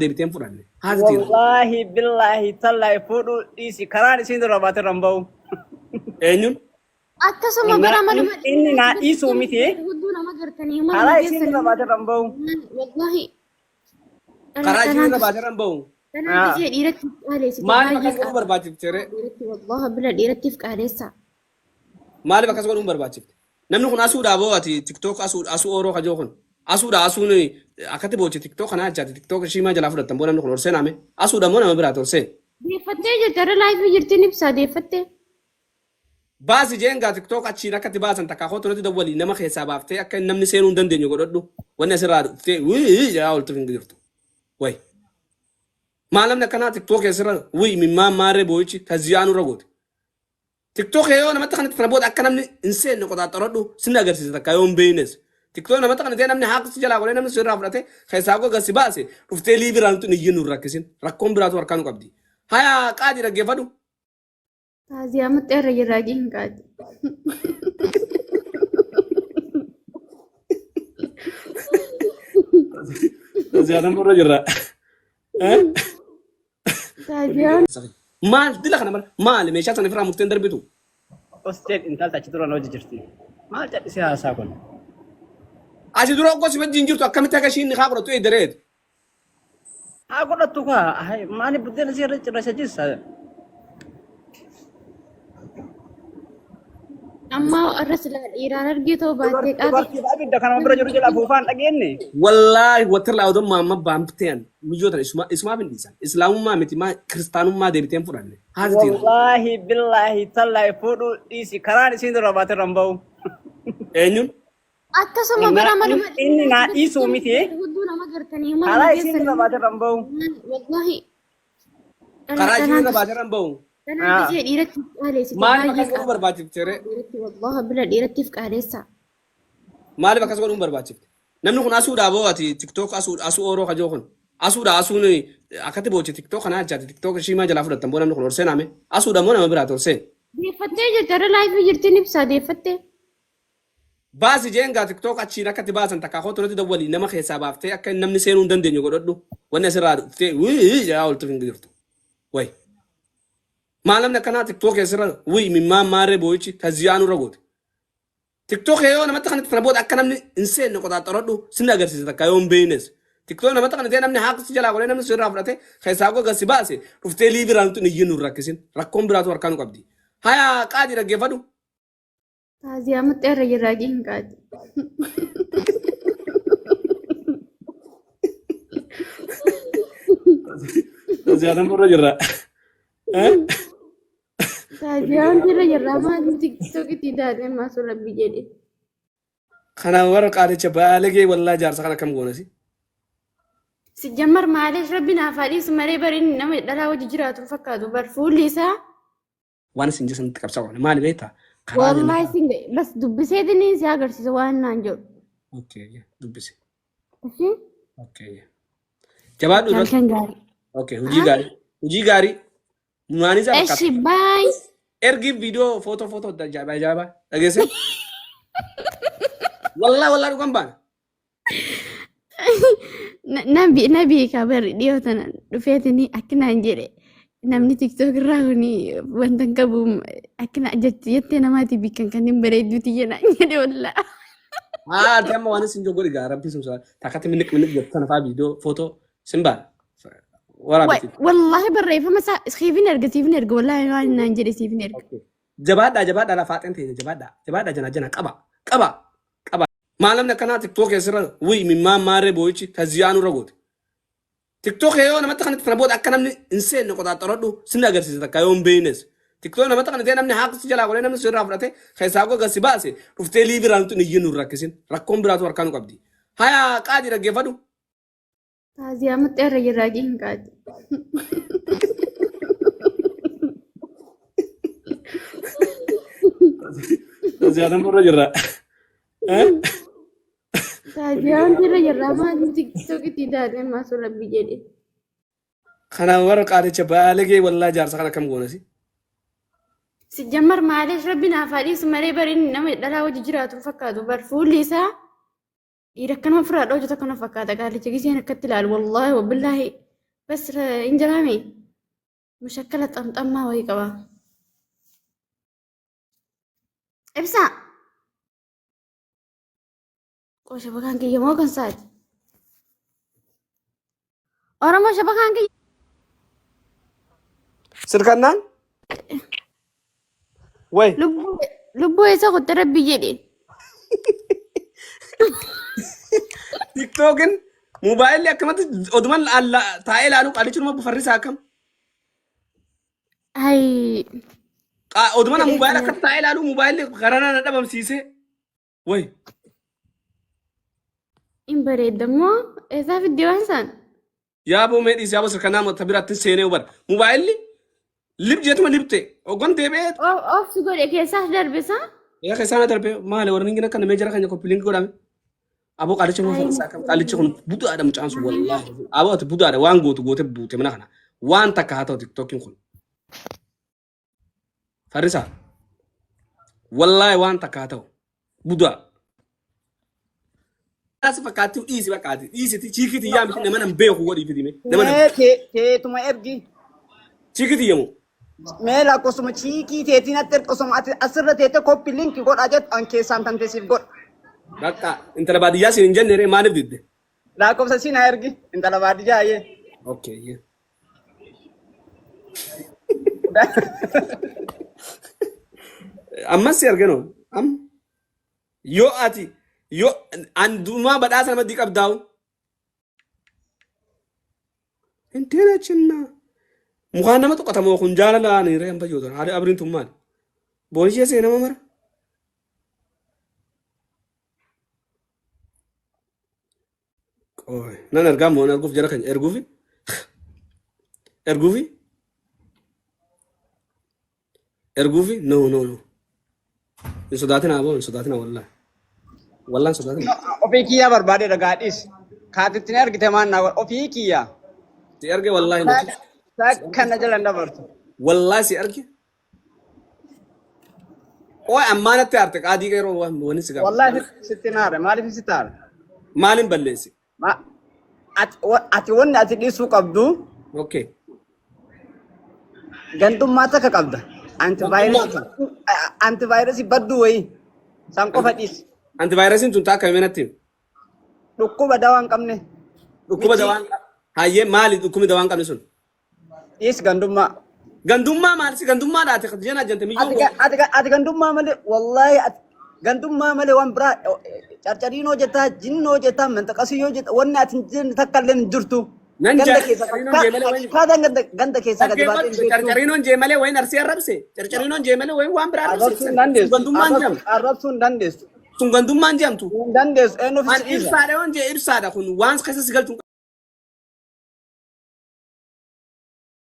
deebitee hin fudhanne. Haati tiina. Wallaahi billaahi tallaahi fuudhuu dhiisi karaan isiin dura baate irra hin ba'u. Eenyuun? Akkasuma bara maluma Inni naa dhiisuu miti. Hudduu nama gartanii maluma Karaa isiin keessan. dura baate irra hin ba'u. Wallahi. Karaa isiin irra baate irra hin ba'u. Dhanaan ishee dhiiratti qaaleessite. Maaliif akkas godhuu barbaachifte ree? Dhiiratti wallahi bila dhiirattiif qaaleessa. Maaliif akkas godhuun barbaachifte? Namni kun asuudhaa boo ati tiktook asuu asuu ooroo kajoo kun asuudhaa asuun akkatti booche tiktook kanaa jechaati tiktook ishii maa jalaa fudhattan boo namni kun horseen ame asuudha moo nama biraati horseen. Deeffattee jirti irra laayifii jirti ni ibsaa deeffattee. Baasi jeen gaa tiktook achiin akkatti baasan takkaa kootu natti dawwali nama keessaa baaftee akka namni seenuu hin dandeenye godhadhu wanni asirraa dhuftee wii jedhaa oltu hin jirtu. Wayi. Maal namni akkanaa tiktook asirra wii mimmaan maarree boo'ichi taziyaa nurra goote. TikTok yoo namatti kanatti tana booda akka namni hin seenne qoxaaxaradhu sin agarsiisa takka yoo hin beeknes. TikTok namatti kana ta'e namni haaq si jalaa godhee namni sirraa fudhate keessaa goga si baase dhuftee liivi irraa nutti hin iyyin nu rakkisin. Rakkoon biraatu harkaa nu qabdi. Haya qaadi dhaggeeffadhu. Taaziyaa muxxee irra jirraa hin qaadi. Taaziyaa irra jirra. Taaziyaan Maal dila kana mara maali meeshaa sana ofirraa murteen darbitu. Osteen intalti achi duraan hojii jirti. Maal callisee haasaa kun? Asi dura oggoo si wajjin jirtu akkamitti akka ishiin nikaa godhattu eedereet. Haa godhattu kaa. Maali buddeena isii irra cirracha jissa? Amma irra silaa dhiiraan argee ta'uu baattee qaadi. Dubartiif abidda kanama bira jiru jala afuufaan dhageenye. Wallaahi watirlaa odoo maamma baamteen miyyoo tana isuma isumaaf hin dhiisan. Islaamummaa miti maa kiristaanummaa deebitee hin fudhanne. Haati tiina. Wallaahi billaahi tallaahi fuudhuu dhiisi karaan isiin dura baate irra hin ba'u. Eenyuun? Akkasuma bara maluma Inni naa dhiisuu miti. Hudduu nama gartanii maluma Karaa isiin keessan. dura baate irra hin ba'u. Wallahi. Karaa isiin irra baate irra hin ba'u. Dhanaan ishee dhiiratti qaaleessite. Maaliif Baay'ee akkas godhuu barbaachifte ree? Dhiiratti wallahi bila dhiirattiif qaaleessa. Maaliif akkas godhuun barbaachifte? Namni kun asuudhaa boo ati tiktook asuu asuu ooroo kajoo kun asuudhaa asuun akkatti booche tiktook kanaa jechaati tiktook ishii maa jalaa fudhattan boo namni kun horseen ame asuudha moo nama biraati horseen. Deeffattee jirti irra laayifii jirti ni ibsaa deeffattee. Baasi jeen gaa tiktook achiin akkatti baasan takkaa kootu natti dawwali nama keessaa baaftee akka namni seenuu hin dandeenye godhadhu wanni asirraa dhuftee wii jedhaa oltu hin jirtu. Wayi. Maal namni akkanaa tiktook asirra wii mimmaan maarree boo'ichi taziyaa nurra goote. TikTok yoo namatti kanatti tana booda akka namni hin seenne qoxaaxaradhu sin agarsiisa takka yoo hin beeknes. TikTok namatti kana ta'e namni haaq si jalaa godhee namni sirraa fudhate keessaa goga si baase dhuftee liivi irraa nutti hin iyyin nu rakkisin. Rakkoon biraatu harkaa nu qabdi. Haya qaadi dhaggeeffadhu. Taaziyaa muxxee irra jirraa hin qaadi. Taaziyaa nama irra jirra. Taaziyaan irra jirraa maali tiktokitti taatee maasuu rabbi jedhe. Kana warra qaalicha baalagee wallaa jaarsa kana akkam goonasi. Sijjammar maaliif rabbi naaf haa dhiisu malee bariin nama dhalaa wajji jiraatu hin fakkaatu bar fuulli isaa Waan isin jesanitti qabsaa oole maali beektaa? Karaa wallahi sin bas dubbiseetiin si agarsiisa waan naan jedhu. Okay, dubbise. Ishii Okay. Jabaadhu irratti. halkan gaarii. Okay, hojii gaarii. Hojii gaarii. Maanisaa fakkaata. Eshi baay. Ergi viidiyoo footoo footoo ajaa'ibaa ajaa'ibaa dhageesse. Wallaa wallaa dhugan baana. Na beeka barri dhiyoo tana dhufeetini akkanaan jedhe namni tiktok irraa kuni wanta hin qabu akkana jetti jettee namaati bikkan kanneen bareedduuti jedhaan jedhe wallaa. Haa ati amma waan isin godhi gaa rabbi sun takkatti minniq minniq jettu tana faa viidiyoo footoo sin baana. Waraabiti. Wallaahi barreeffama isaa siifin erga siifin erga wallaahi waan naan jedhe siifin erga. Jabaadhaa jabaadhaa lafaaxeen teenya jabaadhaa jabaadhaa jana jana qaba qaba qaba. Maal namni akkanaa tiktook asirra wii mimmaan maarree boo'ichi taziyaa nurra goote. TikTok yoo namatti kanatti tana booda akka namni hin seenne qoxaaxaradhu sin agarsiisa takka yoo hin beeknes. TikTok namatti kana ta'e namni haaq si jalaa godhee namni sirraa fudhate keessaa goga si baase dhuftee liivi irraa nutti hin iyyin nu rakkisin. Rakkoon biraatu harkaa nu qabdi. Haya qaadi dhaggeeffadhu. Taaziyaa muxxee irra jirraa hin qaadi. Taziyaa nama irra jirra. Taaziyaan irra jirraa maali tiktokitti taatee maasuu rabbi jedhe. Kana warra qaalicha baalagee wallaa jaarsa kana akkam goonasi. Sijjammar maaliif rabbi naaf haa dhiisu malee bariin nama dhalaa wajji jiraatu hin fakkaatu bar fuulli isaa dhiira akkanuma ofirraa dhooju tokko na fakkaata qaalicha giseen akkatti ilaalu wallaahi wabillaahi. Bas hin jiraame. Mushakkala xamxammaa wayii qaba. Ibsaa. Qoo shabakaan kiyya moo kan saati? Oromoo shabakaan kiyya. Sirkannaan? Way. Lubbuu lubbuu eessa kutte rabbi jedhe. TikTokin moobaayilli akkamatti oduman taa'ee ilaalu qaalichi numa bufarrisaa akkam? Ay. Oduma na moobaayila akkatti taa'ee ilaalu moobaayilli karana na dhabamsiisee. Way. Hin bareedda immoo eessaa fidde waan saan? Yaaboo mee dhiisi yaaboo sirkanaa mata biraatti seenee hubadha. Moobaayilli lib jeetuma libte oggon deebi'ee. Of si godhe keessaas darbe isaa? Yaa keessaa na darbe maali warri hin akka namee jara keenya koppilinki godhame. Aboo qaalicha moo farsaa kam qaalichi kun budaadha mucaan sun wallaahi. Aboo ati budaadha waan gootu goote buute mana kana. Waan takka haa ta'u tiktookiin kun. Farrisaa. Wallaahi waan takka haa ta'u. Budaa. Asi fakkaatti dhiisi bakkaati. Dhiisiti chiikiti yaa miti nama nan beeku godhii fidime. Nama nan Mee teetuma ergi. chiikiti yamu. Mee lakkoofsuma chiikii teetiin atti ergi osoma ati asirra teete koppi linki godhaa jettu an keessaan tante siif godha. Bakka intala baadiyyaa siin hin jenne ree maaliif didde? Lakkoofsa siin haa ergi intala baadiyyaa ayyee. Okay. Yeah. Ammas si arginu. Am yoo ati yoo andumaa badhaasa nama dii qabdaa'u. Hin teena Mukaan nama tuqatamoo kun jaalala ni ree amma jootan haadha abriin tun maali? Boonishee see nama mara. Qoy nan ergaa moo arguuf jara keenya erguufi erguufi erguufi no no no hin sodaatina aboo hin sodaatina wallahi wallahi hin sodaatina. Ofii kiyyaa barbaade dhagaa dhiis. Kaatitti ni argite maan naa godha. Ofii kiyyaa. Si arge wallahi nuti Takka na jala hin dabartu. Wallahi si arge. Qoy ammaa natti aarte qaadii qeeroo waan wani si gaafatu. Wallahi sitti naare. Maaliif sitti aare? Maaliin balleessi? Ati wanni ati dhiisuu qabdu Okay. gandummaa takka qabda. Gandummaa Antivaayirasii badduu wayii. San qofa dhiisi. Antivaayirasiin tun taakka himee natti himi. Dhukkuba dawaa hin qabne. Dhukkuba Miti. dawaan hayyee maali dhukkubni dawaan qabne sun? Dhiis gandummaa. Gandummaa maali si gandummaa dhaate jena jante miyyoo Ati gandummaa malee wallaahi ati gandummaa malee waan biraa carcariin hojjetaa jinnoo hojjetaa mantaqasii hojjetaa wanni ati hin jenne takka illee hin jirtu. Nan Ganda keessa carcariinoon jee malee wayin akkaataan ganda keessaa gadi baatee hin beektu. Carcariinoon jee malee wayin arsii arrabse carcariinoon jee malee wayin waan biraa arrabse Arrabsuu hin dandeessu. sun gandummaan jedhamtu. Arrabsuu hin dandeessu. Sun gandummaan jedhamtu. Hin dandeessu. Eenyuuf An si dhiisa? ibsaadha yoon jee ibsaadha kun waan keessa si galchu.